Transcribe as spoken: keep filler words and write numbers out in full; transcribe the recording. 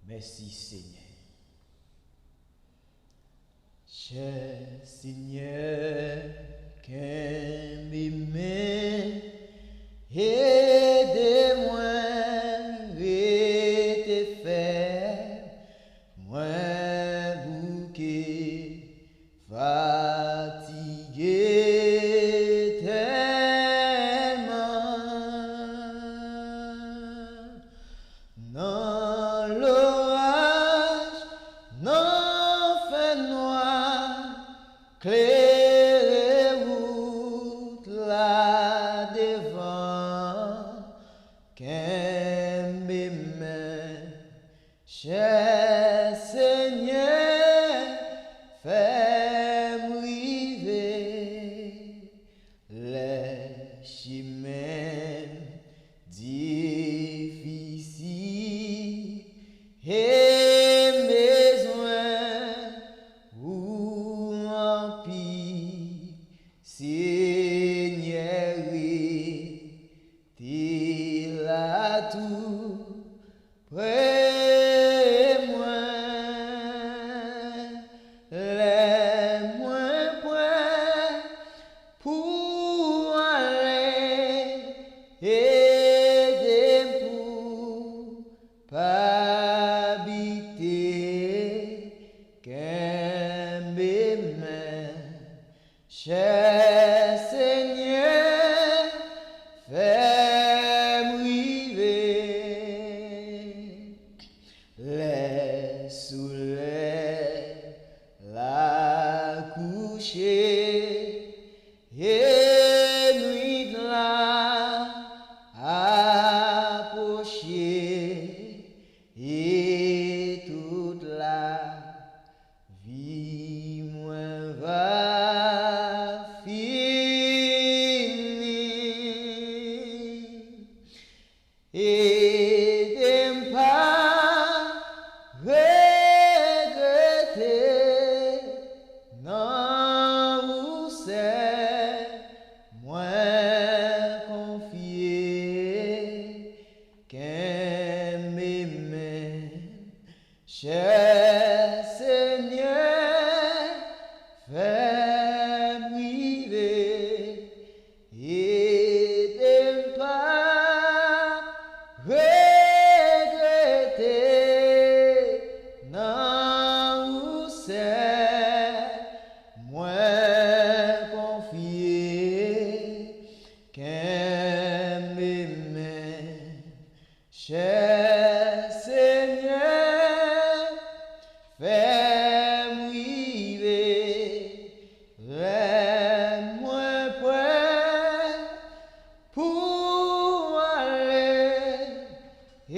Mèsi, Senyè. Chè Senyè, kenbe men, ede mwen rete fèm, mwen bouke, fatige tèlman. Nan loraj, nan fènwa, klere wout la devan, kenbe men, chè Senyè, fè m rive. Lè chimen difisil e m bezwen ou anpil, Senyè, rete la tou pre mwen. Lè mwen prè pou ale, ede m pou pa bite, kenbe men, chè Senyè, fè m rive. Lè solèy la kouche e nwit la apwoche, e tout la vi mwen va fini. Ede m pa regrete, nan ou sèl mwen konfye, kenbe men, chè Senyè, fè m rive, ede m pa regrete, nan ou sèl mwen konfye, kenbe men, chè Senyè, fè m rive, lè mwen prè pou ale, e